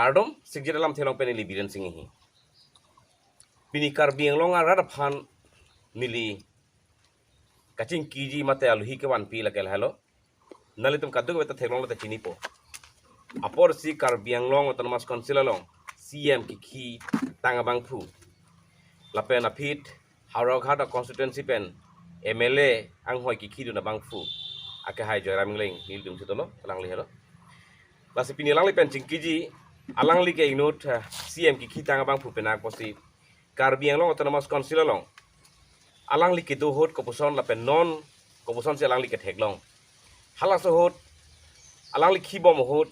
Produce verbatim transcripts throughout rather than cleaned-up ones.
Kardom, Sikjit Alamthe along pen neli Biren Singh ahi. Pini Karbi Anglong arat aphan neli kachingkiji mate alohi kevanpi lake lahelo. Nanglitum kadokave ta theklonglo ta chinipo. Apotsi Karbi Anglong Autonomous Council along C M kikhi tang abangphu, lapen aphi Howraghat a constituency pen M L A anghoi kikhidun abangphu, akehai Joyram Engleng, nelitum si dolo, alangli helo. Lasi pini alangli pen chingkiji, alangli ke inut, eh, C M kikhi tang abangphu pen apotsi Karbi Anglong Autonomous Council along alangli kedo ahut kopuson lapen non kopusonsi alangli ketheklong. Halaso ahut alangli khibom ahut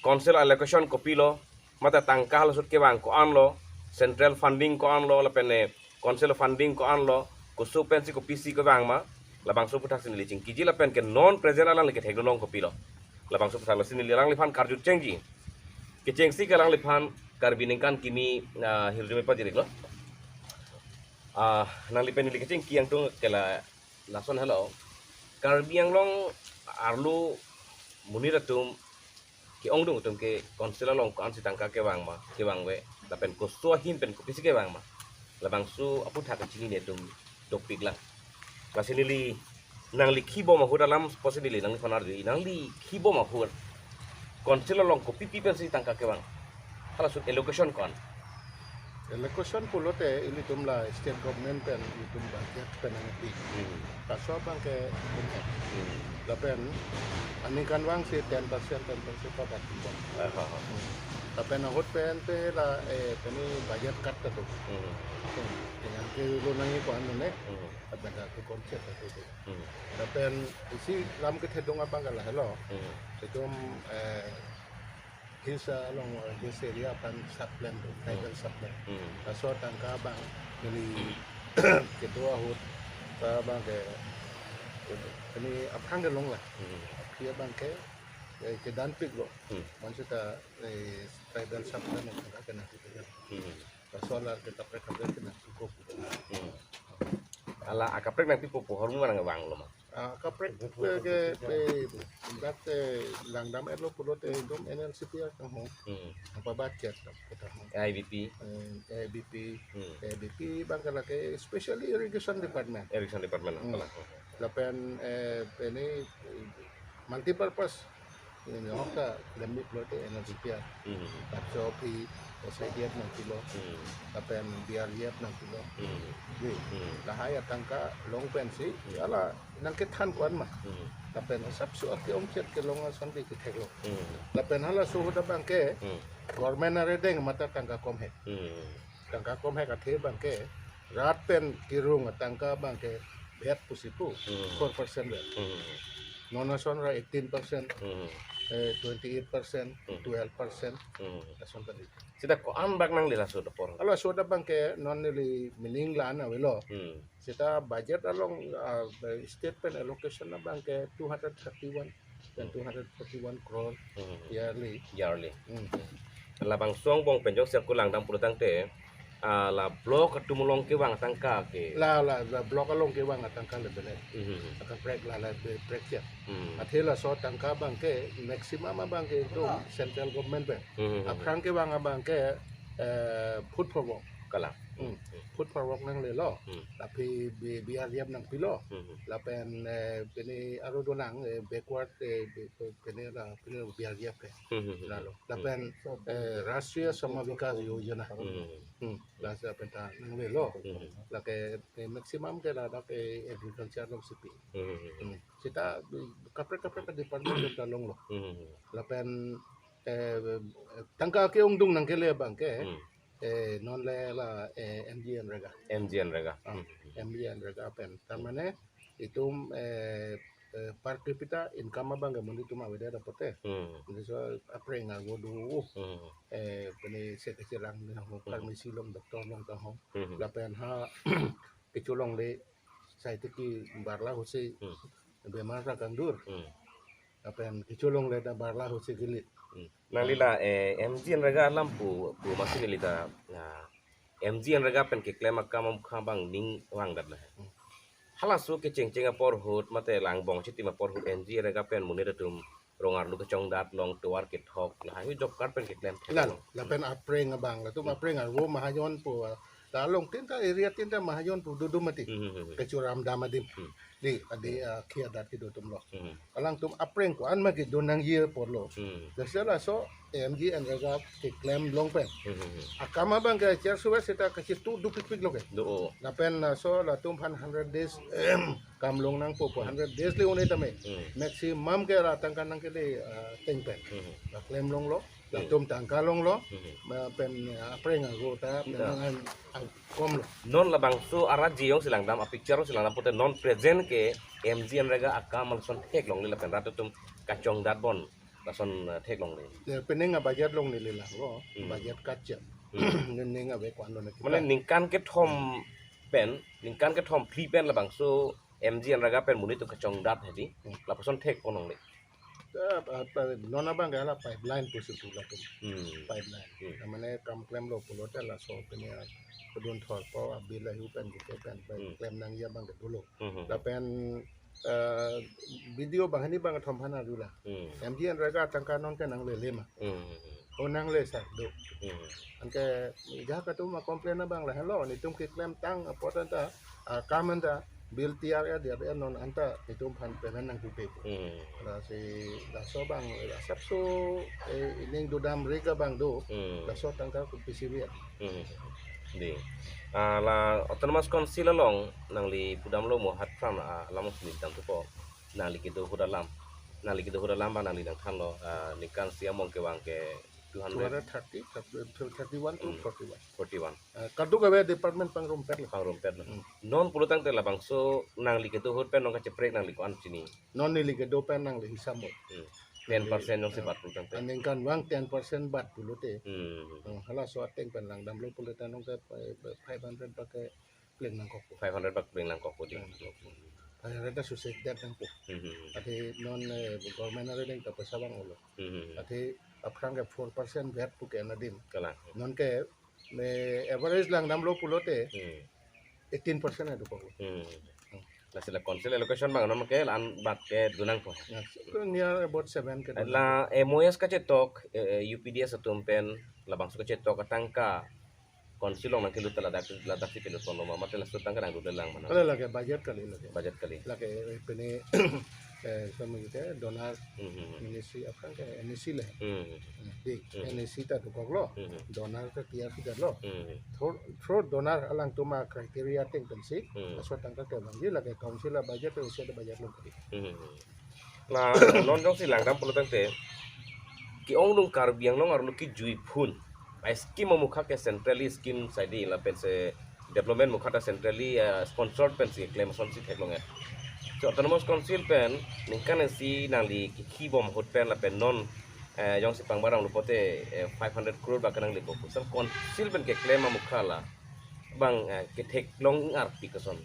council allocation kopilo, mate tangka halaso ahut kevang ko-anlo, central funding ko-anlo, lapen, eh, council funding ko-anlo, koso pensi kopisi kevang ma, labangso aphuthaksi neli chingkiji lapen ke non present alangli ketheklong kopilo. Labangso aphuthaksi neli alangliphan karju chengji. Kechengsi ke alangliphan Karbi ningkan kimi, ah, hirjume pajiriklo. Ah, nangli pen neli kechengki angtung ke la lason helo. Karbi Anglong arlo monit atum ke-ongdung atum ke council along ko-ansi tangka kevang ma, kevangve, lapen koso ahin pen kopisi kevang ma, labangso aphutha kachinine atum dopiklang. Lasi neli nangli khibom ahut alam apotsi neli nangliphan arju, nangli khibom ahut council along kopipi pensi tangka kevang? Halaso allocation ko-an? Allocation pulote ilitum la state government pen ilitum budget pen nangpi. Hmm. Laso abangke ilitum he. Hmm. Lapen aningkanvangsi ten percent, ten percent pa bati bom. Ah, ha, ha. Hmm. Lapen ahut pen te la, eh, pini budget cut ta do. Hmm. Hmm. Dengan ke lo nangji ko-an ne. Hmm. Lapen ta tu konsep ta do. Hmm. Lapen isi lam kethedung abangke lahelo. Hmm. Itum, eh, hills along, eh, hills area aphan sub-plan do, tribal Hmm. sub-plan. Hmm. Laso tangka abang neli kedo ahut ta abangke, ini aphrang kelong la. Hmm. Aphi abangke, eh, kedanpiklo. Hmm. Bonsita, eh, tribal sub-plan tangka kenangpik. Hmm. Laso alar ke kaprek kaprek kenangpik ko. Hmm. Hala akaprek nangpipo pu ahormu nangvanglo ma? Ah, kaprek ke, ke, ke, dak, eh, langdam-etlo pulote itum N L C P R kanghon. Hmm. Apa budget ta, kita hon. A I B P. Eh, A I B P. Hmm. A I B P abangke lake specially irrigation department. Irrigation department. Hmm. Kalang. Lapen, eh, pini, eh, multipurpose. Ini hok ta lembi pulote N L C P R. Hmm. Laso aphi S I D F nangpilo. Hmm. Lapen B R D F nangpilo. Hmm. Ye. Hmm. Lahai atangka long pensi, Hmm. hala nangkethan ko-an ma. Hmm. Lapen asapso ake-ongchot kelong ason di ketheklo. Hmm. Lapen halaso ahut abangke, Hmm. government arideng mate tangka komhek. Hmm. Tangka komhek athe abangke, rat pen kirung atangka abangke vet pusi pu, Hmm. four percent vet. Hmm. Non ason ra eighteen percent, Hmm. eh, twenty-eight percent, Hmm. twelve percent, Hmm. ason tadi. Seta ko-an bak nangle laso ahut apor? Halaso ahut abangke non neli meaning la-an avelo. Hmm. Seta budget along, ah, state pen allocation abangke two hundred thirty-one dan Hmm. two hundred forty-one crore Hmm. yearly. Yearly. Hmm. Labangso angbong pen jongsi ako langdam pulotangte, ah, la block atum along kevang atangka ke. La, la, la block along kevang atangka le belet. Hmm. Akaprek la, la be-, prekchet. Hmm. Athe laso atangka abangke maximum abangke itum central government pen. Hmm. Aphrang kevang abangke, eh, food for work. Kalang. Hmm. Food for work nanglelo. Hmm. Lapen B-, B R D F nangpilo. Hmm. Lapen, eh, pini aro dolang, eh, backward, eh, be-, be-, pini la, pini B R D F ke. Hmm. Lalo. Lapen, eh, Rashtriya Shram Vikas Yojana. Hmm. Hmm. Laso pen ta nanglelo. Hmm. Lake, eh, maximum ke ladak, eh, agriculture alongsi pi. Hmm. Hmm. Seta, eh, kaprek kaprek department ta longlo. Hmm. Lapen, eh, tangka ke-ongdung nangkele abangke. Hmm. Eh, non le la, eh, M G N rega. M G N rega. Ah, Hmm. M G N rega pen. Tar mane itum, eh, eh, per capita income abangke monit atum avedet apote. Hmm. Jadi so apreng ago do, Hmm. eh, pini se kecil lang ni ho, Hmm. pharmacy along, doctor along ta ho. Hmm. Lapen ha kecholongle sai tiki barla hosi Hmm. bemar ta kangdur. Hmm. Lapen kecholongle ta barla hosi gilit. Hmm. Nangli la, eh, M G N rega alam pu, pu masi neli ta, na, M G N rega pen keklem akam amkha abang ning vangdat la. Hmm. Halaso kechengcheng apor ahut, mate la angbong chitim apor ahut M G N rega pen monit atum rong arlo kachongdat along tovar kethok, lahai job card pen keklem thek Lalo, along. Lapen apreng abang, latum Hmm. apreng arvo mahajon pu, ah, ta along tin ta area tin ta mahajon pu dodum mati. Hmm, hmm, hmm, hmm. Kechuram dam adim. Hmm. Di, adi, ah, kia dat kedo atum lo. Hmm. Alangtum apreng ko-an ma kedo nangji apotlo. Hmm. Jase laso MGNREGA keklem along pen. Hmm, hmm, hmm. Akam abang ke chair suwa seta kachitu dupikpik lo ke. Do, oh. Lapen laso latum aphan hundred days kam long nangpo pu hundred days le un-e tame. Hmm. Maximum ke ra tangka nangkele, ah, ateng pen. Hmm. Laklem longlo, Hmm. latum tangka longlo, Hmm. ma pen, ah, apreng arvo ta, pen Ya. nang an, ah, komlo. Non labangso arat jiyong si langdam, a picture si langdam pute non present ke MGNREGA akam lason theklongle lapen rat atum kachongdat bon lason, eh, theklongle. Ya, pening a budget along neli langlo, Hmm. budget kachet. Hmm. Ning ning ave ko-an lo na kita. Mane ningkan kethom pen, ningkan kethom phli pen labangso MGNREGA pen monit atum kachongdat hedi, Hmm. lapuson thekpon longle. Eh, apa, non abang ke hala pipeline pusi pu latum. Hmm. Pipeline. Hmm. Mane kam klemlo pulote laso pini a kedun thorpo a bill ahu pen gite pen, pen Hmm. klem nangji abang ke dolo. Hmm, hmm, hmm. Lapen, eh, video banghini bang thom hana dula. Hmm. MGNREGA tangka non ke nanglele ma. Hmm, hmm, hmm. Oh, nangle sar do. Hmm. Anke ja katum a complain abang lahenlo, netum keklemtang apot anta, ah, kam anta, bill T R A, D R A non anta netum aphan payment nangpupe. Hmm. Lasi laso abang, lasapso, eh, ining dodam rega abang do, Hmm. laso tangka ko P C B ya. Hmm. Di. Ah, la Autonomous Council along nangli pudamlo mo hat pran, ah, alam sini dam thupo. Nangli kedo ahut alam. Nangli kedo ahut alam abang nangli nangthanlo, ah, ningkan isi among kevang ke two hundred. Two hundred thirty, thirty, thirty-one to Hmm. forty-one. Forty-one. Eh, kadokave department pangrumpet lo. Pangrumpet lo. Hmm. Non pulo tangte labangso nangli kedo ahut pen non kacheprek nangli ko-an chini. Non neli kedo pen nangli hisam mo. Hmm. Ten percent jongsi bat pulo tangte. Aningkan vang ten percent bat pulote. Hmm. Hmm, halaso ateng pen langdamlo pulote non ke, eh, five hundred bak ke pleng nangkok. Five hundred bak pleng nangkok di. Pleng nangkok. Five hundred ta susi det nangpo. Hmm, hmm, hmm. Athe non, eh, government areng ta poisa vang-olo. Hmm, hmm, hmm. Athe aphrang ke four percent vet pu ke nadim. Kalang. Non ke, eh, average langdamlo pulote Hmm. eighteen percent adu po. Hmm. Hmm. Lasi la council allocation abang non ke la-an bak ke do nangpo. Ya, so near about seven ke do nangpo. La M O S kachetok, eh, eh, U P D S atum pen labangso kachetok atangka council along nangkelut ta ladak, ladak si kelut ponlo ma, mate laso tangka nanglut lang mana. Kali lake budget kali lake. Budget kali. Lake, eh, pini, eh, sama gitu ya, donor Hmm, hmm, hmm. N A C aphrang ke N A C le. Hmm. Di, Hmm. N A C ta dokoklo. Hmm. Donor ta T R C ta lo. Hmm. Through, through donor alangtum a criteria ateng pensi, Hmm. laso tangka kevangji lake council a budget, usia da budget lo kali. Hmm. La non jongsi langdam pulo tangte, ke-ong along Karbi Anglong arlo kejui phun. A scheme amukha ke centrally scheme saidi lapensi development amukha ta centrally, eh, sponsored pensi keklem asonsi theklonge. So Autonomous Council pen ningkan isi nangli kekhi bom ahut pen lapen non, eh, jongsi pangbarang lo pulote, eh, five hundred crore bak nangli po. So council pen keklem amukha la abang, eh, ketheklong arpik ason.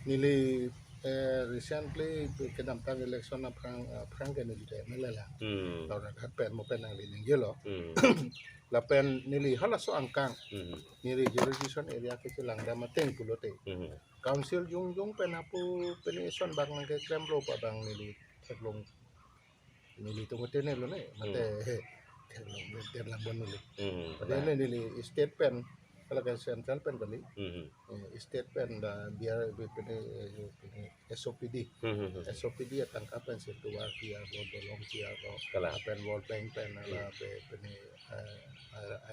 Neli, eh, recently kedamtang election aphrang, aphrang ke neli ke M L A la. Hmm. Lorhat pen mo pen nangli ningjelo. Hmm. Lapen neli halaso angkang. Hmm. Neli jurisdiction area ke chelangdam ateng pulote. Hmm. Council jongjong pen apu pini eson bak nangkeklemlo pu abang neli theklong. Neli tunggu tene lo ne, mate Hmm. theklong, theklong bon neli. Hmm. Pada ne neli state pen, kalau ke central pen kali. Hmm. Eh, state pen da biar pini, eh, pini S O P D. Hmm, hmm, hmm. S O P D atangka pensi tovar tiar lo, dolong tiar lo. Kalang. Lapen World Bank pen Hmm. ala pe pini, eh,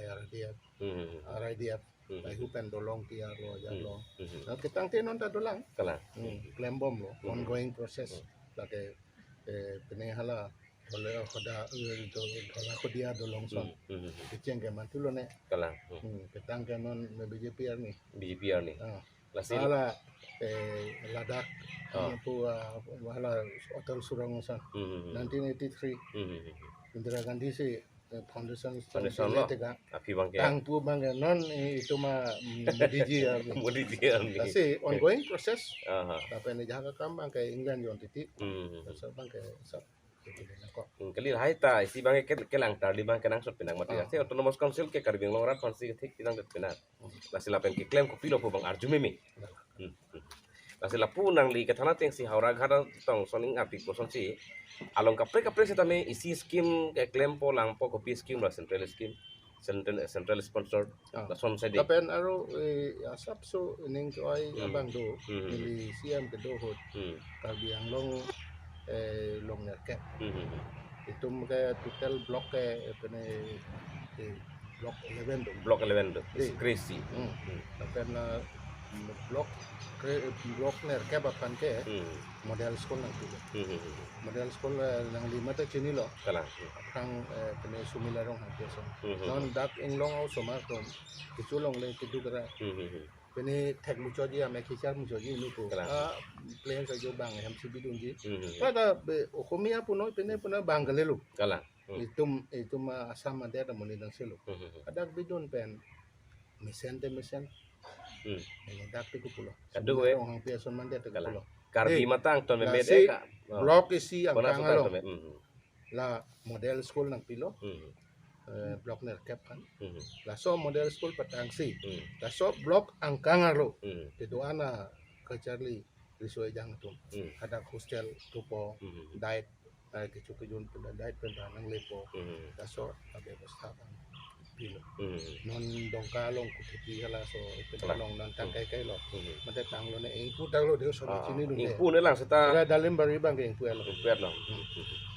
I R D F, Hmm, hmm, hmm. R I D F. Hmm. Laihu pen dolong tiar lo, ya Hmm. lo. Hmm. Nah, ketangte non ta dolang. Kalang. Hmm, klem bomlo, Hmm. ongoing process. Hmm. Lake, eh, pini hala, Dhola Khoda, eh, do-, Dhola Khodia dolong son. Hmm. Hmm. Kecheng ke mantulo ne. Kalang. Hmm. Hmm, ketang ke non B J P arni. B J P arni. Ah. Lasi Hala, eh, Ladakh, Ah. Pu, ah, hala Atal Surango son. Hmm, hmm, hmm. Nineteen eighty-three, Hmm, hmm, hmm. Indira Gandhi si, eh, foundation, Foundation lo. Tega. Aphi abang ke. Tangpu abang ke non, eh, itum a, mm, Modi ji ya. Modi ji ya. Lasi Hmm. ongoing process. Aha. Lapen ne jaga kam abang ke England jon titi. Hmm, hmm, hmm. Lasi abang ke sab. Hmm, kali hai ta, isi abang ke, kelang tarli abang kenangsot pinang mati. Ah. Lasi Autonomous Council ke Karbi Anglong arat aphansi thik pinang det pinang. Hmm. Lasi lapen keklem kopilo pu abang arju meme. Ya. Hmm, hmm. Lasi lapu nangli kethan atengsi Howraghat atong son ing arti kosonsi along kaprek kaprek setame isi scheme keklempo langpo, kopi scheme ra central scheme, central, central sponsored, ah, lason sedi. Lapen aro, eh, asapso ining koi, hmm, abang do, hmm, neli C M kedo ahut, hmm, Karbi Anglong, eh, along nerkep. Hmm, hmm, hmm. Itum ke total block ke, eh, pene, eh, block eleven do. Block eleven do. Eh. Crazy. Hmm. Hmm. Lapen la, mm, block kre-, eh, block nerkep aphan ke, hmm, model school nangpilo. Hmm, hmm, hmm. Model school, eh, nangli mate chinilo. Kalang. Hmm. Aphrang, eh, pene Sumila Ronghangpi ason. Hmm, hmm. Non dak Inglong aosomar atum kecho longle keduk ra. Hmm, hmm, hmm. Pene thek muchotji, amek kechar muchotji nu ko. Kalang. Ah, plain sajo bang hem si bidunji. Hmm, hmm, hmm. Pada be Ohomia punoi pene puna bang kalilo. Kalang. Hmm. Itum, itum, ah, Assam adet amonit nangselo. Hmm, hmm, hmm. Adak bidun pen mesen te mesen. Hmm. Ini dak ti kupulo. Kaduk we. Ronghangpi ason mandet ti kupulo. Kalang. Karbi, eh, matang ton meme lasi de ka. Oh. Block isi, kona angkang sutan along. Ton me-, hmm, hmm. La model school nangpilo. Hmm. Eh, block nerkep kan. Hmm. Laso model school patangsi. Hmm. Laso block angkang arlo. Hmm. Kedo-an akacharli riso ejang atum. Hmm. Hadak hostel thupo, hmm, diet, eh, kecho kejun pen diet pen ta nanglepo. Hmm. Laso abevastha abang pilo. Hmm. Non Dongka along kuthepi halaso, kalang, along non tang, hmm, kai kai lo. Hmm. Mate tanglo ne ingpu tanglo de so, ah, chinidunde. Ingpu ne lang seta. Kira Dalimbari abang ke ingpu lo. Ingpu lo. Hmm.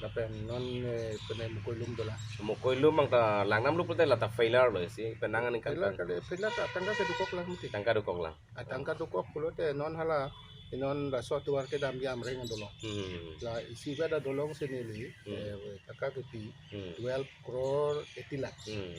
Lapen non, eh, pene Mukoilum dolang. Mukoilum abang ta langnamlo pulote la ta failure lo isi. Penang aningkan failure pen. Kali, failure ta tangka kedokok lang mati. Tangka dokok lang. Ah, tangka dokok pulote non hala, non laso atovar kedamji Amreng adolong. Hmm. La isi beda dolong si neli, hmm, eh, taka kepi, hmm, twelve crore eighty lakhs. Hmm.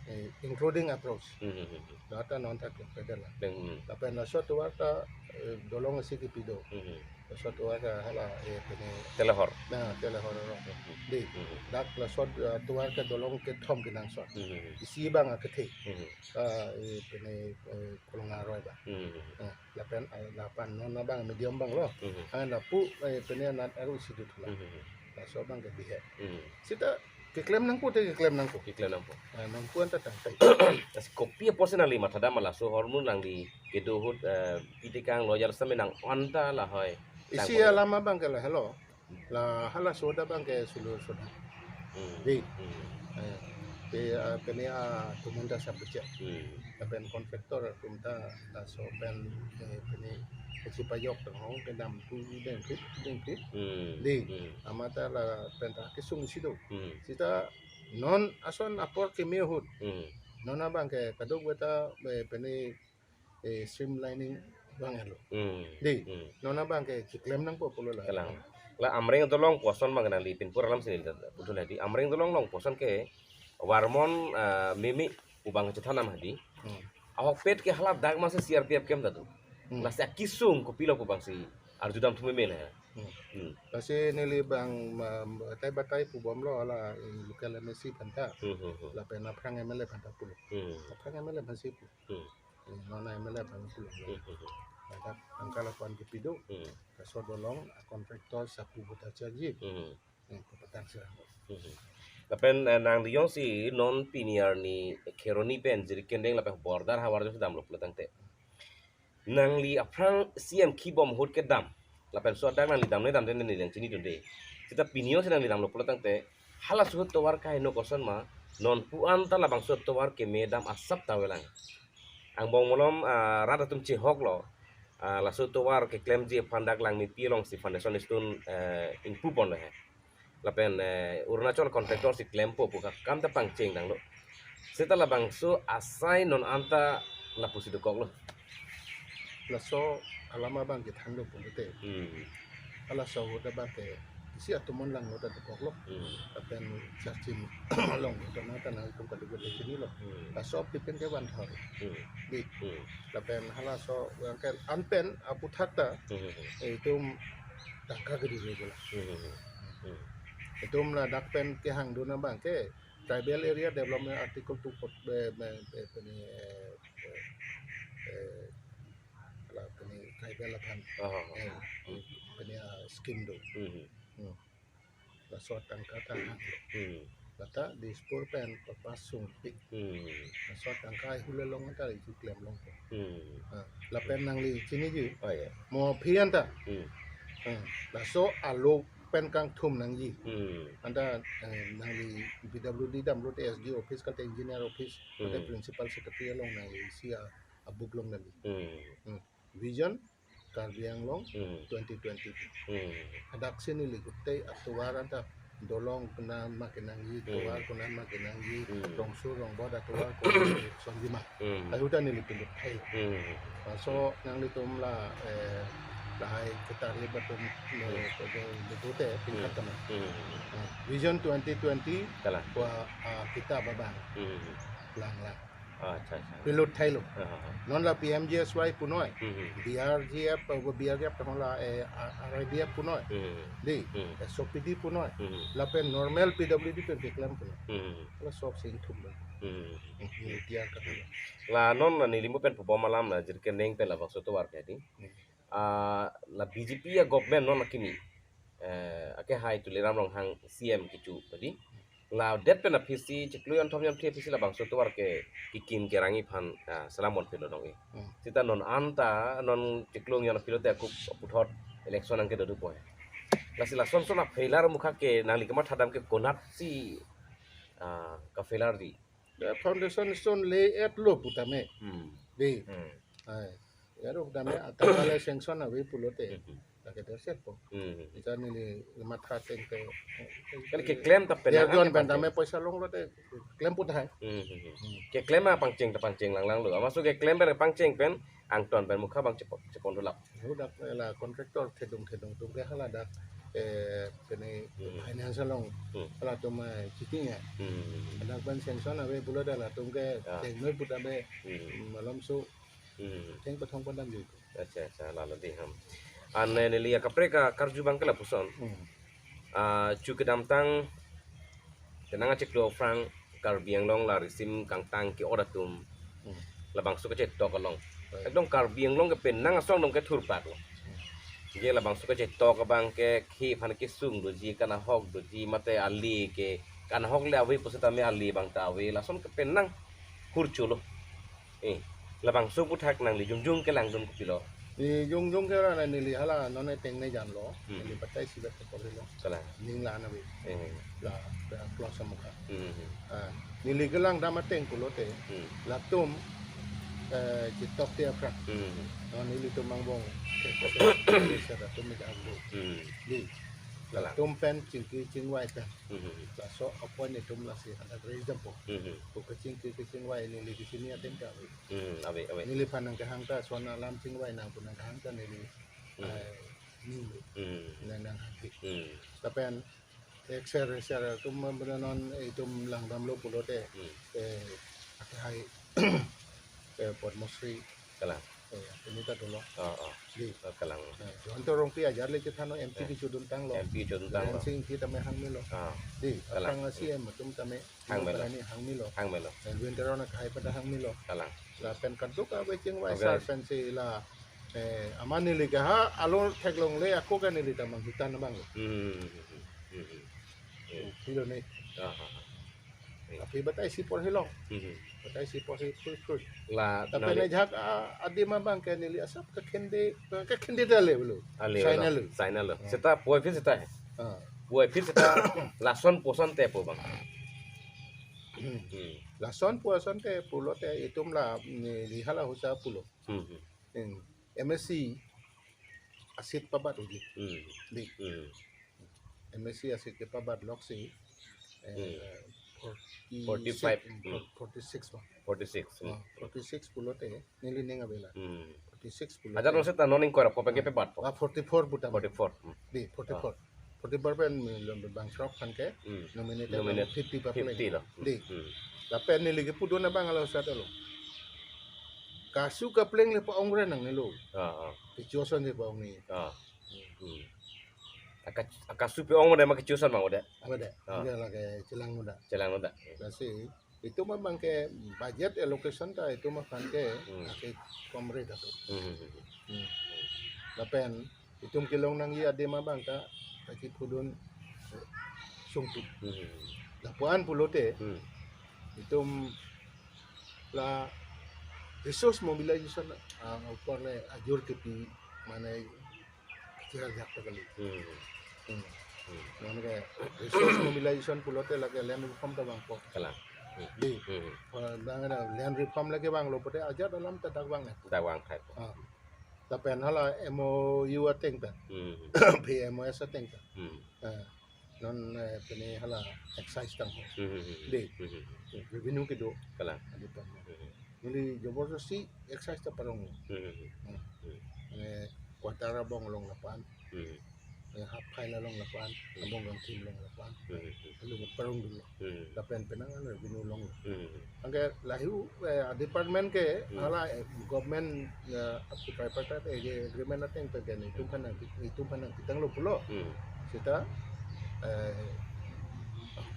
Eh, including approach. Hmm, hmm, hmm, hmm. Data non ta ke pedala. Deng, hmm. Lapen laso atovar ta, eh, dolong isi kepi do. Hmm. Laso atovar ke hala, eh, pene Telehor. Na, Telehor aro. Hmm. Di, hmm, dak laso, eh, atovar kedolong kethom kenangsot. Hmm. Isi abang akethe. Hmm. Ah, eh, pene, eh, Kolonga aroi abang. Hmm. Eh, lapen, eh, lapen non abang medium abang lo. Hmm. Ah, lapu, eh, pene anat aru isi dut hula. Hmm. Laso abang ke bihe. Hmm. Seta keklem nangpo te keklem nangpo. Keklem nangpo. Eh, nangpo anta tangkai. Lasi kopi apotsi nangli mathadam ma laso ahormu nangli kedo ahut, eh, pitekang lo ajat seta me nang-anta lahai. Isi tangpo alam abang ke lahelo. La halaso adet abang ke sulur soda. Hmm. Di. Hmm. Eh, di, eh, pene atumon ta sabucha. Hmm. Lapen contractor atum ta laso pen, eh, pene isi pajok tong hong kedam tu dengpi, dengpi. Hmm. Di. Hmm. Amat ta lapen ta kesung isi do. Hmm. Seta non ason apor keme ahut. Hmm. Non abang ke kadokave ta, eh, pene eh, streamlining abang lo. Hmm. Di. Hmm. Non abang ke keklem nangpo pulo la. Kalang. La Amreng adolong koson abang nangli pinpur alam si neli puthot la di. Amreng adolong along koson ke varmon, eh, meme pu abang chethan ma di. Hmm. Ahokpet ke hala dak masi C R P F camp ta do. Hmm. Lasi akesung kopilo pu abangsi arjudam thu meme la. Hmm. Hmm. Lasi neli abang ma-, batai batai pubomlo hala, eh, local M A C aphan ta. Hmm, hmm, hmm. Lapen aphrang M L A aphan ta pulo. Hmm. Aphrang M L A aphansi pu. Hmm. Eh, non M L A aphan pulo. Hmm, hmm, hmm. Ladak angka lapuan kepi do. Hmm. Laso adolong a contractor Sapu Bhattacharjee. Hmm. Eh, kepatang sirang. Hmm. Lapen, eh, nangli jongsi non pini arni Kheroni pen Jirikindeng lapen border havar jongsi damlo pulo tangte, nangli aphrang C M kibom ahut kedam lapen so adak nangli damne damde neli nangchinidunde. Seta pini jongsi nangli damlo pulo tangte, halaso atovar kaheno koson ma, non pu-an ta labangso atovar keme dam asap ta avelang. Angbong malom, ah, rat atum chehoklo. Ah, laso atovar keklemji aphan dak Langmepi alongsi foundation stone, eh, ingpuponlo he. Lapen, eh, Arunachal contractor si klempo pu akam ta pangcheng tanglo. Seta labangso asai non anta lapusi dokoklo. Laso alam abang kethan do pulote. Hmm. Halaso ahut abang ke isi atumon langno ta dokoklo. Hmm. Lapen Charchim along ta nang ta nangtum kadokave ta chinilo. Hmm. Laso pipen ke van thor. Hmm. Di. Hmm. Lapen halaso abang ke anpen aputhak ta, hmm, hmm, hmm, eh, itum tangka kedure bola. Hmm, hmm, hmm. Hmm. Itum ladak pen kehangdun abang ke Tribal Area Development Article two pot, eh, eh, eh, pene, eh, eh, eh, ala pene tribal aphan. Oh, oh, oh. Eh, hmm, pene, ah, scheme do. Hmm, hmm. Hmm. Laso tangka ta hang. Hmm. Ata Dispur pen papas sungpi. Hmm. Laso tangka ahut along anta isi klem longpo. Hmm. Ah, lapen nangli chiniji. Oh, ya. Mo aphi anta. Hmm. Ah, laso alo pen kangthum nangji. Hmm. Anta, eh, nangli P W D damlote S D O office kate engineer office kate Hmm. principal secretary along nangli isi a, abuk long nangli. Hmm. Hmm. Vision Karbi Anglong Hmm. twenty twenty. Hmm. Hadak si neli gutei atovar anta dolong konat ma kenangji, Hmm. tovar konat ma kenangji, Hmm. rongso rongbot atovar konat sonjima. Hmm. Ahut ta neli pilut thai. Hmm. Laso nanglitum la, eh, lahai ketar le batum le Hmm. ko je le dute Hmm. pingkat teman. Hmm. Ah, Vision twenty twenty Kalang. Wa, ah, kita babang Hmm. lang lang. Acha, acha. Pilut thailo. Aha, aha. Non la P M G S Y punoi. Hmm, hmm. B R G F, eh, B R G F ta la, eh, R-, R I D F punoi. Hmm. Di, Hmm. S O P D punoi. Hmm. Lapen normal P W D pen keklem punoi. Hmm. La sob sing thum ba. Hmm. Hmm, ini tiar kata. La non la neli mo pen pubom alam la jirke neng pen labangso atovar ke di. Hmm. Ah, la B J P a government non akimi. Eh, akehai Tuliram Ronghang C M kecho tadi. La det pen aphi si chiklo jonthom jonphli aphi si labangso atovar ke kekim kerangji aphan, ah, salam ponpilo dong e. Hmm. Seta non anta non chiklo jon aphi lote ako puthot election nangkedo dopo he. Lasi lason son a failure mukha ke nangli kematha dam ke konat si, ah, ka failure di. The foundation stone lay-etlo putame. Hmm. Di. Hmm. Ai. Yaro putame atangka le sanction ave pulote. Hmm. Lake terset po. Hmm. Ita neli matha teng te. Kan keklem ta pen Ya, nang John ke pantame pangcheng. Poisa longlote klem puthai. Hmm, hmm, hmm. Hmm. Keklem a pangcheng ta pangcheng lang lang lo. Amaso keklem pen pangcheng pen angton pen mukha bang chepon, chepon dulap. Hudak la contractor thedung thedung atum ke hala dak, eh, pene Hmm. finance along Hmm. halatum, eh, cheating ya. Hmm. Hadak pen sanction ave pulote latum ke Ah. tengnoi putame Hmm. malomso Hmm. theng pathong padam jui. Acha, acha, lalo di ham. An, eh, neli akaprek akarju abang ke lapuson. Hmm. Ah, chu kedamtang penang achiklo aphrang Karbi Anglong la risim kangtang ke-ot atum. Hmm. Labangso kachetok along. Right. Ekdom Karbi Anglong ke penang asong dong kethurpak lo. Hmm. Je labangso kachetok abang ke khei aphan kesung doji, kanahok doji, mate ali ke kanahok le ave pusitame ali abang ta ave. Lason ke penang hurchu lo. Eh, labangso aphuthak nangli jongjong kelangdun kopilo? Ni jongjong ke ra neli hala non tengne janlo, Hmm. neli batai si bet ko lo. Kalang. Ning la na ave. Eh. La, la close mukha. Hmm. Ah, neli kelang dam ateng pulote, Hmm. latum, eh, chetok te aphrang. Hmm. Non nelitum angbong, ke, ke, ke, ke, latum me janglo. Hmm. Di. Kalang. Latum pen chingki chingvai pen. Hmm. Laso apon itum lasi hadak rejampo. Hmm. Ko kachingki kachingvai neli kachini ateng ta ave. Hmm, ave, ave. Neliphan nangkehang ta, son alam chingvai nang pu nangkehang ta neli, Hmm. eh, ninglo. Hmm. Nang, nanghanghe. Hmm. Lapen ekser ekser atum benanon itum langdamlo pulote, Hmm. eh, akehai, eh, Padma Shri. Kalang. Eh, ini ta dolo. Oh, oh. Di. Oh, kalang. Eh, Jayanta Rongpi ajar le chethanlo M P Eh. kechoduntanglo. M P choduntanglo. Biren Singh Engti tame hangmelo. Ah. Di, Kalang. Aphrang C M atum tame Hangmelo. Ini hangmelo. Hangmelo. Elwin Teron akhai pada hangmelo. Kalang. Lapen kaduk ave chingvai Okay. sar pensi la, eh, amat neli ke ha alo theklongle ako ke neli ta manghutan abang. Hmm. Hmm. Kilo ni. Ah, ah, ah. Tapi batai si porhelo. Hmm. Batai si porhi phui phui. La, tapi nali- na jak, ah, adim abang ke neli asap kekhende, kekhende ta le bulu. Ale, China ale. Lu. China lu. Hmm. Seta puvoiphit seta he. Ah. Puvoiphit seta lason pu asonte pu abang. Hmm. Lason pu asonte pulote itum la neli hala husa pulo. Hmm, hmm. Hmm. M S C a-seat pabat uji. Hmm. Di. Hmm. M S C a-seat kepabat loksi, eh, Hmm. forty-six, Forty-five. Hmm. forty-six ba. Forty-six. Hmm. Ah, forty-six pulote neli ning avela. Hmm. Forty-six pulote. Ajat lo seta non ingkoi ra ko pen kepabat po? Ah, forty-four puta. Forty-four. Hmm. Di, forty-four. Ah. Forty-four pen mi lom bang srok aphan ke Hmm. nominated Nominate fifty papleng. Fifty lo. Di. Hmm. Lapen neli kepudun abang alo sat alo. Kasu kapleng le pa-ong re nangnelo. Ah, ah. Kechoson le pa-ong ni. Ah. Hmm. Aka, akasu pe-ong mo de ma kechoson ma mo de. Apa de? Ah. Dia lagi chelang muda. Chelang muda. Lasi itum abang ke budget allocation ta itum aphan ke Hmm. ake komre ta tu. Hmm, hmm, hmm. Hmm. Lapen itum kelong nangji adim abang ta kachipudun sungtu. Hmm. Lapuan pulote, hmm, itum la resource mobilization, ah, apor le ajor kepi mane kira jak kali. Hmm. Hmm. Hmm. Mane ke resource mobilization pulote lake land reform ta vangpo. Kalang. Hmm. Di. Hmm. Ah, bang ada land reform lake vanglo pote ajat alam ta dak vang. Dak vang thai. Ah. Lapen hala M O U ateng pen. Hmm. P M O S ateng pen. Hmm. Ah. Non, eh, pini hala excise tang ho. Hmm, hmm, hmm. Di. Hmm, hmm. Revenue kedo. Kalang. Adi tang ho. Hmm, hmm. Neli jabardasti excise ta parong. Hmm, hmm, hmm. Hmm. Hmm. Eh, quarter abong along lapuan. Hmm. Eh, half mile along lapuan. Hmm. Abong kangthim along lapuan. Hmm, hmm, hmm. Lalu parong dulu. Hmm. Lapen penang an revenue along. Hmm. Anke lahei, eh, department ke, hmm, hala, eh, government, eh, tripartite, eh, agreement ateng pen ke itum aphan nang, itum aphan nangpitanglo pulo. Hmm. Seta, eh,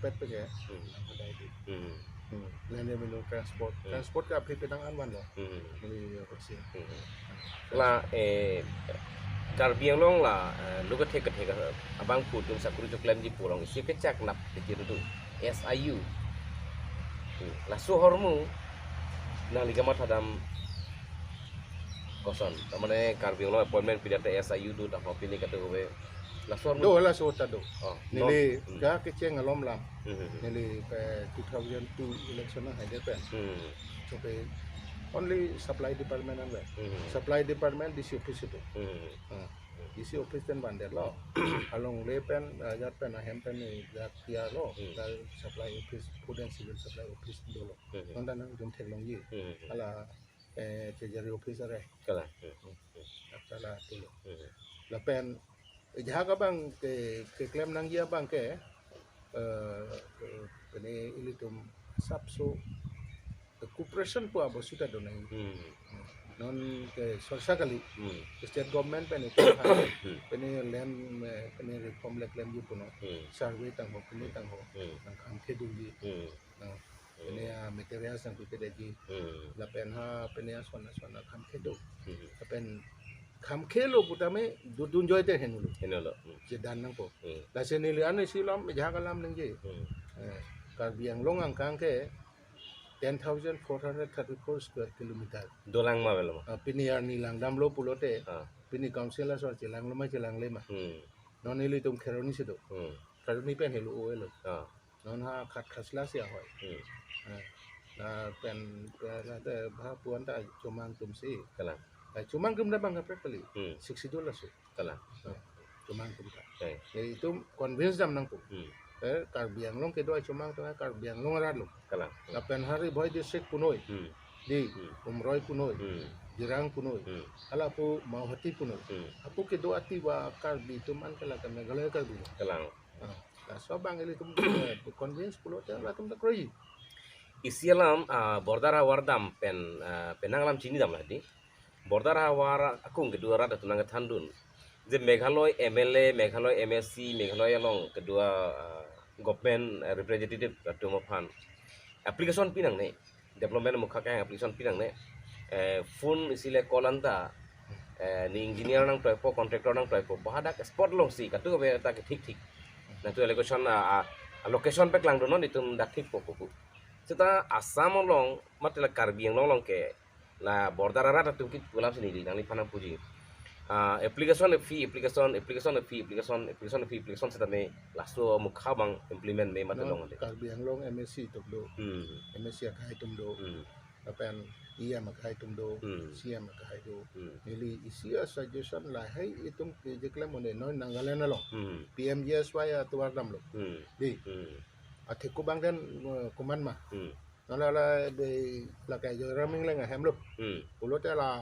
pet pen ke, hmm, nangpadai di. Hmm. Hmm. Land revenue, transport. Hmm. Transport ke aphi penang an vanlo. Hmm. Neli kosi. Hmm. La, eh, Karbi Anglong la, eh, lo kethek kethek abangphu atum sakuri choklemji pu along isi kechak nap kechir tu S I U. Hmm. Laso ahormu nangli kamatha dam koson. Tamane Karbi Anglong appointment pidet S I U do ta ho pini katu kove. Laso ahormu. Do laso ta do. Oh, neli, non, hmm, ga kecheng alom lam. Hmm, hmm, hmm. Neli pe two thousand two election nang haidet pen. Hmm. So pe only supply department an ve. Hmm. Supply department D C office do. Hmm. Ah. D C office pen vandetlo. Alongle pen, ah, jat pen ahem pen ni jat tiarlo. Hmm. Jat supply office, food and civil supply office dolo. Hmm. Non ta nangtum theklongji. Hmm. Hala, eh, treasury office are. Kalang. Hmm. Hmm. Hala tulo. Hmm. Lapen, eh, jahak abang ke, keklem nangji abang ke, eh, eh, pini ilitum sapso cooperation pu abosuta do nang. Hmm. Non ke sorsa kali. Hmm. State government pen itum aphan, hmm, pini land, eh, pini reform le klemji pu non. Hmm. Survey tang ho, pini tang ho. Hmm. Nangkham kedungji. Hmm. Nang, hmm, pini a materials nangpipeji. Hmm. Lapen ha pini ason ason kham kedo. Hmm. Lapen kham kelo putame dudun joy te henlo. Henlo. Hmm. Chedan nangpo. Hmm. Lasi neli an isi lam, jahak alam nangji. Hmm. Eh, Karbi Anglong angkang ke ten thousand four hundred thirty-four square kilometer. Dolang ma avelo ma? Ah, pini arni langdamlo pulote. Ah. Pini council ason chelanglo ma chelangle ma. Hmm. Non ilitum Kheroni si do. Hmm. Kheroni pen helo o elo. Ah. Non ha Khatkhasla si ahoi. Hmm. Ah. Lapen, eh, late bha puan ta Chomang atum si. Kalang. Eh, Chomang atum ta bang kaprek kali. Hmm. Sixty dollar si. Kalang. Eh, Chomang atum ta. Eh. Eh, itum convince dam nangpo. Hmm. Eh, Karbi Anglong kedo Chomang atum, Karbi Anglong arat lo. Kalang. Lapen ha Ri Bhoi district punoi. Hmm. Di, hmm, Umroi punoi. Hmm. Jirang punoi. Hmm. Hala pu Mawhati punoi. Hmm. Hapu kedo ati va Karbi atum an ke la ke Meghalaya Karbi. Kalang. Ah, laso abang ilitum, eh, convince pulote latum ta kroi. Isi alam, ah, border havar dam pen, ah, penang alam chinidamlo di. Border havar akung kedo arat atum nangkethandun. Je Meghalaya M L A, Meghalaya M A C, Meghalaya along kedo, ah, government, ah, representative atum aphan application pi nangne. Development amokha ke application pi nangne. Eh, phone isi le call anta, eh, ne engineer nangtoipo, contractor nangtoipo. Bahadak spot alongsi katu kave ta ke thik thik. Nangtum location, ah, ah, location paklangdun non itum dak thikpo pu. Seta Assam along, mate la Karbi Anglong along ke, la border arat atum kipu alam si neli nangliphan nangpuji. Ah, application fee, application, application fee, application, application fee, application setame laso amokha abang implement me mate long ante. Karbi Anglong M A C atum do. Hmm. M A C akhai atum do. Hmm. Lapen E M akhai atum do. Hmm. C M akhai do. Hmm. Neli isi a-suggestion lahei itum ke je klem un-e non Nagaland along. Hmm. P M G S Y atovar damlo. Hmm. Di. Hmm. Athek kubang den, eh, kuman ma. Hmm. Nala la de la kai jo Raming leng ahem lo. Hmm. Pulote la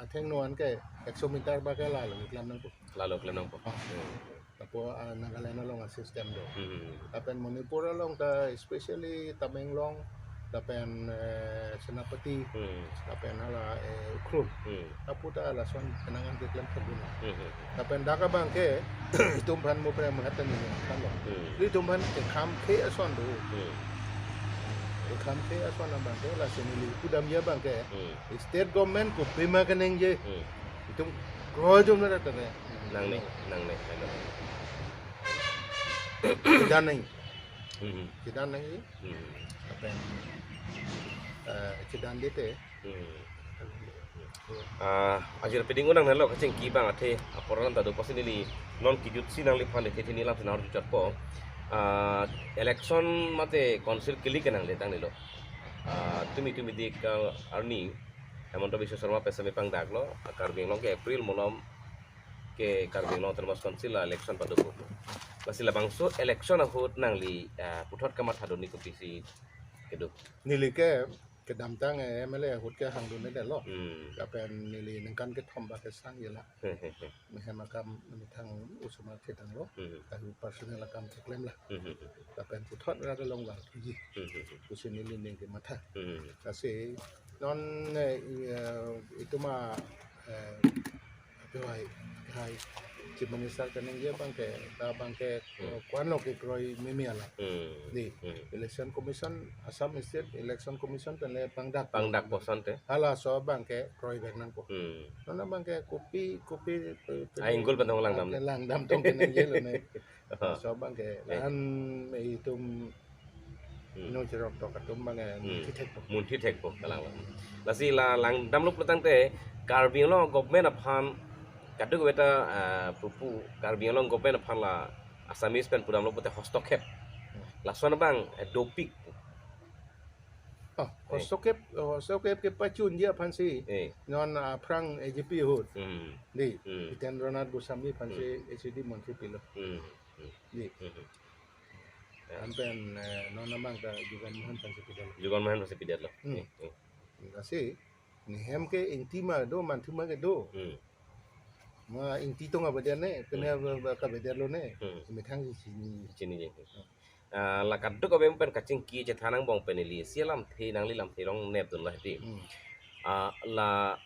atheng non ke ekso meter ba ke la lo klem nangpo. La lo klem nangpo. Ah. Hmm. Lapu, ah, Nagaland along a-system do. Hmm. Lapen Manipur along ta especially Tamenglong, lapen, eh, Senapati, hmm, lapen hala, eh, Ukhrul. Hmm. Lapu ta lason kenangan keklem thekdun. Hmm. Lapen dak abang ke, itum aphan mo pre mo hatan ni kan lo. Hmm. Itum aphan kekham ke ason do. Hmm. Kekham ke ason abang ke, lasi neli pudamji abang ke, hmm, state government kopima keningje. Hmm. Itum kroi jom na tane. Nangne, nangne, nangne. Dan nang. Hmm. Chidan nangji. Hmm. Lapen, eh, chidandete. Hmm. Ah, ajir piding unang nalo kachingki abang athe aporan ta do, pusi neli non kejutsi nangliphan athe neli lam senar juchat po. Ah, election mate council kili kenang le tang nilo. Ah, tumi tumi dik, ah, arni Himanta Biswa Sarma pen semi pangdaklo, ah, Karbi Anglong ke April malom ke Karbi Anglong Autonomous Council la election padopo. Lasi labangso election ahut nangli, ah, puthot kamathadunji kopisi kedo? Neli ke kedamtang, eh, M L A ahut ke hangdundelo. Hmm. Lapen neli ningkan kethom bak kesang jela. Hmm, hmm, hmm. Mehem akam methang osomar ketanglo. Hmm. Kahu personal akam cheklemla. Hmm, hmm, hmm. Lapen puthot rat along vangthuji. Hmm, hmm, hmm. Pusi neli ning kematha. Hmm. Lasi non, eh, i, eh, itum a, eh, ape hai, hai Chief Minister kaningje abang ke, ta abang ke, Hmm. eh, ko-anlo kekroi mimi alam. Hmm. Dei, Hmm. Election Commission, Assam State Election Commission pen le pangdak. Pangdakpo asonte. Halaso abang ke kroivek nangpo. Hmm. Non abang ke kopi, kopi, eh, Ah, inggul pen tong langdam. Ke langdam tong keningjelo ne. Aha. Laso abang ke Eh. la-an itum Hmm. inut cheroktok atum abang ke Hmm. munthi thekpo. Munthi thekpo, kalang lo. Lasi la langdamlo pulotangte Karbi Anglong government aphan kadokave ta, ah, pupu Karbi Anglong government aphan la Assamese pen pudamlo pute hostokkhep. Hmm. Lason abang, eh, dopik. Oh, Eh. hostokkhep, hostokkhep kepachunji aphansi. Eh. Non, ah, aphrang A G P ahut. Hmm. Dei, Hmm. Jitendranath Goswami aphansi Hmm. H A D montri pilo. Hmm. Hmm. Dei. Hmm. Ya. Anpen, eh, non abang ta Jugal Mohan aphansi pidetlo. Jugal Mohan aphansi pidetlo. Hmm. Eh, eh. Lasi, nehem ke ingti ma do, mantu ma kedo. Hmm. Ma ingti tong abadian ne, kene Hmm. aba, aba kabadian lo ne. Hmm. Methang si chini. Chiniji. Hmm. Ah, la kadokave pen kachingki chethan angbong pen neli isi alamthe, nangli lamthe along nepdunlo hedi. Hmm. Ah, la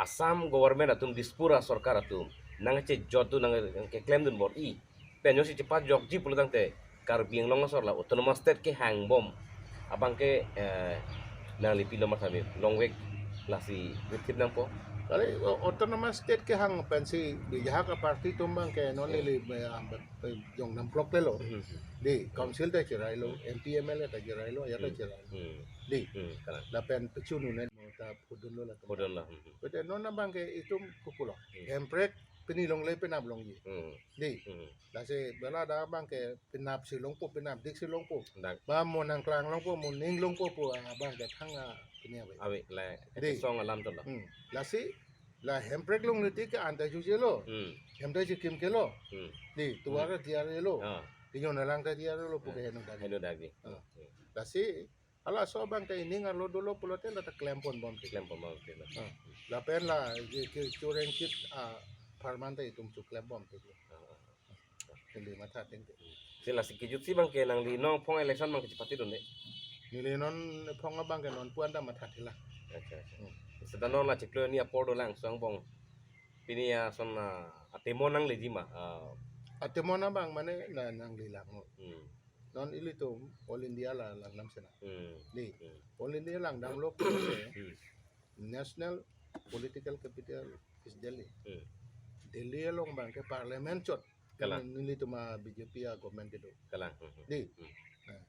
Assam government atum, Dispur asorkar atum nangchejotdun, nangkeklemdun bor-i pen jongsi chepajokji pulotangte Karbi Anglong asor la autonomous state kehangbom abang ke, eh, nangli pilo matha me longvek, lasi vekthip nangpo. Kali, o-, autonomous state kehang pensi bijahak a-party atum abang ke non Hmm. neli, eh, am, eh, jong namkloklelo. Hmm. Dei, council ta cherailo, Hmm. M P M L A ta cherailo, ya ta Hmm. cherailo. Hmm. Dei. Hmm, kalang. Lapen pachunu ne mo ta phudunlo latum. Phudunlo. Hmm. Bete non abang ke itum kukulo. Hmm. Hemprek pini longle penap longji. Hmm. Dei. Hmm. Lasi bela dak abang ke penapsi longpo, penapdiksi longpo. Dak. Ba mo nangklang longpo, mo ning longpo pu abang ke thang a pini ave. Ave, la Dei. Kesong alam tolo. Hmm. Lasi la hemprek longle tik ke anta jujelo. Hmm. Hemprek jikim kelo. Hmm. Dei, tuar Hmm. diar elo. Ah. Kinyon alang ta diar elo pu ke Hmm. heno dagi. Heno dagi. Ah. Hmm. Lasi halaso abang ta ining arlo dolo pulote la ta klempon bom tik. Klempon bom tik. Ah. Lapen la je ke chureng kit a pharman ta itum chuklem bom tik. Ah, ah. Neli matha ateng ke. Si lasi kejutsi abang ke nangli non aphong election abang ke chepatidunde? Neli non aphong abang ke non pu-an ta matha thela. Acha, acha. Hmm. Seta non la chiklo ni apor dolang so angbong. Pini ason na atemon nangleji ma? Ah. Atemon abang mane na nanglelang no. Hmm. Non ilitum All India la langdam sena. Hmm. Dei. Hmm. All India langdamlo pulote Hmm. National Political Capital is Delhi. Hmm. Delhi along abang ke parliament chot. Kalang. Nelitum a B J P a government kedo. Kalang. Hmm, hmm. Dei. Hmm. Nah.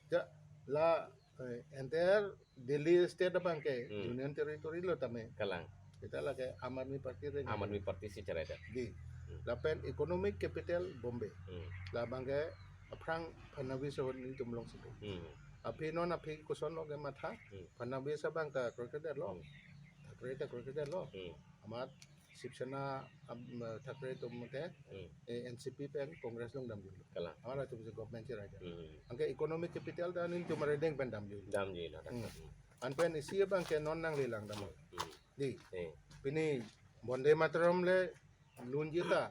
Ja, la, eh, entire Delhi state abang ke Hmm. Union Territory lo tame. Kalang. Seta la ke Aam Aadmi Party reng. Aam Aadmi Party si cherai da. Dei. Hmm. Lapen economic capital Bombay. Hmm. La abang ke aphrang Fadnavis ahut nelitum longsi do. Hmm. Aphi non aphi koson lo kematha. Hmm. Fadnavis abang ta kroikredetlo. Hmm. Thackeray ta kroikredetlo. Hmm. Amat Shiv Sena, am, Thackeray atum ke, Hmm. eh, N C P pen Congress along damjuilo. Kalang. Amat atum si government cherai da. Hmm. Anke economic capital ta nelitum arideng pen damjuilo. Damjuilo, Hmm. hmm. Anpen isi abang ke non nanglelang dam. Hmm. Dei. Eh. Pini Vande Mataram le lunji ta.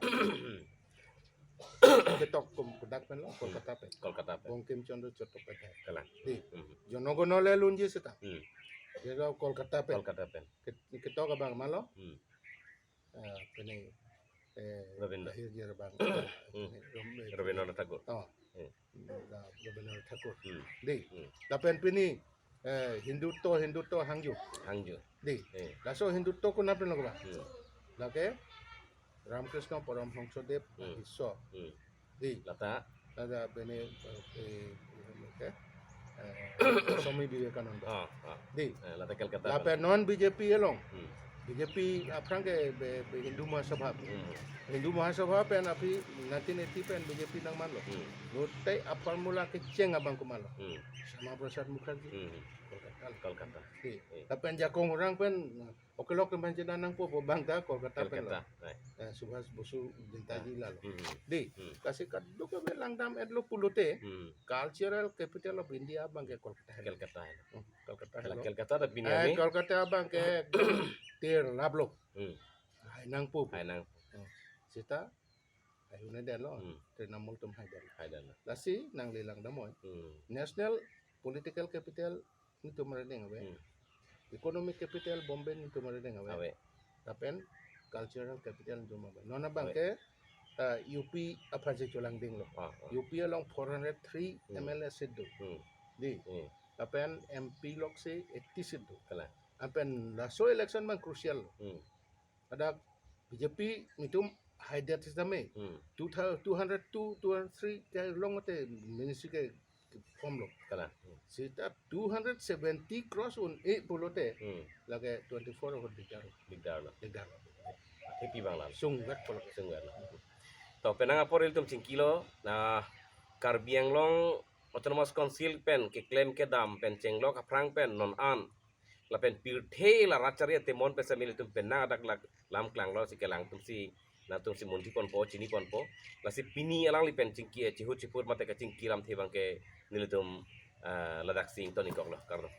Ketok kum kodak penlo, Kolkata pen. Kolkata pen. Bankim Chandra Chattopadhyay. Kalang. Dei. Hmm. Jana Gana Mana le lunji seta. Hmm. Jana Kolkata pen. Kolkata pen. Ket-, ketok abang malo. Hmm. Eh, pini, eh, Rabindra. Lahirji abang. Hmm. Rom-, eh, Rabindranath Tagore. Oh. Hmm. Da-, Rabindranath Tagore. Hmm. Dei. Hmm. Lapen pini, eh, Hindutva, Hindutva hangjo. Hangjo. Dei. Eh. Laso Hindutva konat pen lo ba? Hmm. Lake Ramakrishna Paramhansadev Hmm. Isor. Hmm. Dei. Lata? Ada bene, eh, eh, eh, Swami Vivekananda. Ah, ah. Di. Eh, lata Calcutta. Lapen non B J P along. Hmm. B J P aphrang ke be, be Hindu Mahasabha. Hmm. Hindu Mahasabha pen aphi nineteen eighty pen B J P nangmanlo. Hmm. Lote a-formula kecheng abang komatlo. Hmm. Shyama Prasad Mukherjee. Hmm. Kolkata. Kolkata. Di. Hmm. Lapen jakong orang pen okelok ke manjena nangpo po bang ta Kolkata pen lo. Kolkata. Right. Eh, Subhas Bosu Jintaji lalo. Hmm. Di. Hmm. Lasi kadokave langdam-etlo pulote. Hmm. Cultural capital of India abang ke Kolkata. Kolkata. Hmm. Kolkata Kala lo. Kolkata ta bini Eh, ami. Kolkata abang ke tir laplo. Hmm. Hai nangpo. Hai nang. Hmm. Seta, hai unedetlo. Hmm. Trinamool atum haidet. Haidet lo. Lasi nangli langdam oi. Hmm. National political capital netum arideng ave. Hmm. Economic capital Bombay netum arideng ave. Ave. Lapen cultural capital netum ave. Non abang Ave. ke, eh, U P aphansi cholangdinglo. Ah, ah. U P along four hundred three Hmm. M L A seat do. Hmm. Di. Hmm. Lapen M P loksi eighty seat do. Kalang. Lapen laso election abang crucial lo. Hmm. Ada B J P netum haidet sitame. Hmm. Two thou-, two hundred two, two hundred three ke long te ministry ke, ke form lo. Kalang. Hmm. Seta two hundred seventy cross un-e pulote. Hmm. Lake twenty-four over digdar. Digdar lo. Digdar lo. Happy bang lang. Sungvek pulo. Sungvek lo. To penang apor ilitum chingkilo na Karbi Anglong Autonomous Council pen keklem kedam pen chenglok aphrang pen non an lapen pirthe la rachari atemon pen sami ilitum penang adak lak lam klanglo si kelang atumsi nangtumsi munthi ponpo chini ponpo. Lasi pini alangli pen chingki, eh, chihut chipur mate kachingki lamthe abang ke nelitum, eh, ladak si ington ingkoklo, kardom.